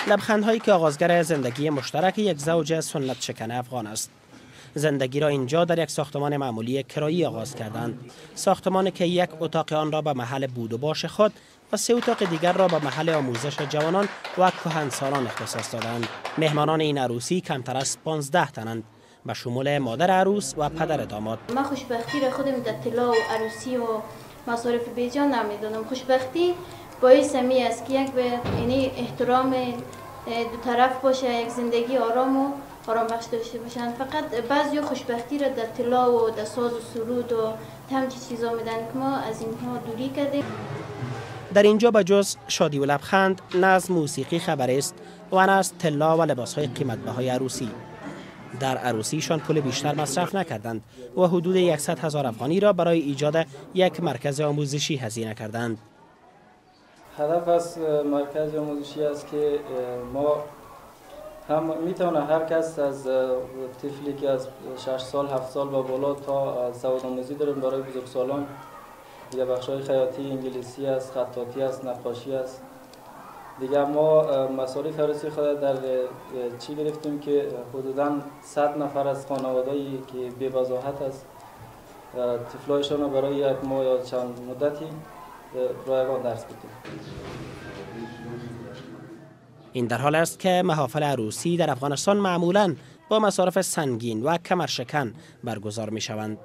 لبخندهایی که آغازگر زندگی مشترک یک زوج سنت شکن افغان است. زندگی را اینجا در یک ساختمان معمولی کرایی آغاز کردند. ساختمانی که یک اتاق آن را به محل بود و باش خود و 3 اتاق دیگر را به محل آموزش جوانان و کهنسالان اختصاص دادند. مهمانان این عروسی کمتر از 15 تنند، به شمول مادر عروس و پدر داماد. من خوشبختی را خودم در طلا و عروسی و مصارف بیجان نمیدونم. خوشبختی باعث می است که یک به یعنی احترام دو طرف باشه، یک زندگی آرام و آرام بخش داشته باشن. فقط بعضی خوشبختی را در طلا و در ساز و سرود و همچی چیزا میدن که ما از اینها دوری کردیم. در اینجا به جز شادی و لبخند نه از موسیقی خبر است و نه از طلا و لباسهای قیمت‌بهای عروسی. در عروسیشان پول بیشتر مصرف نکردند و حدود 100 هزار افغانی را برای ایجاد یک مرکز آموزشی هزینه کردند. هدف از مرکز آموزشی است که ما هم میتونه هر کس از طفلی که از 6 سال 7 سال و بالا تا سواد آموزی داریم برای بزرگسالان، دیگه بخش‌های خیاطی، انگلیسی است، خطاطی است، نقاشی است. دیگه ما مصارف عروسی خود در چی گرفتیم که حدوداً 100 نفر از خانواده‌ای که بی‌بضاعت است طفلایشان را برای یک ماه یا چند مدتی رایگان درس بدیم. این در حال است که محافل عروسی در افغانستان معمولاً با مصارف سنگین و کمرشکن برگزار می‌شوند.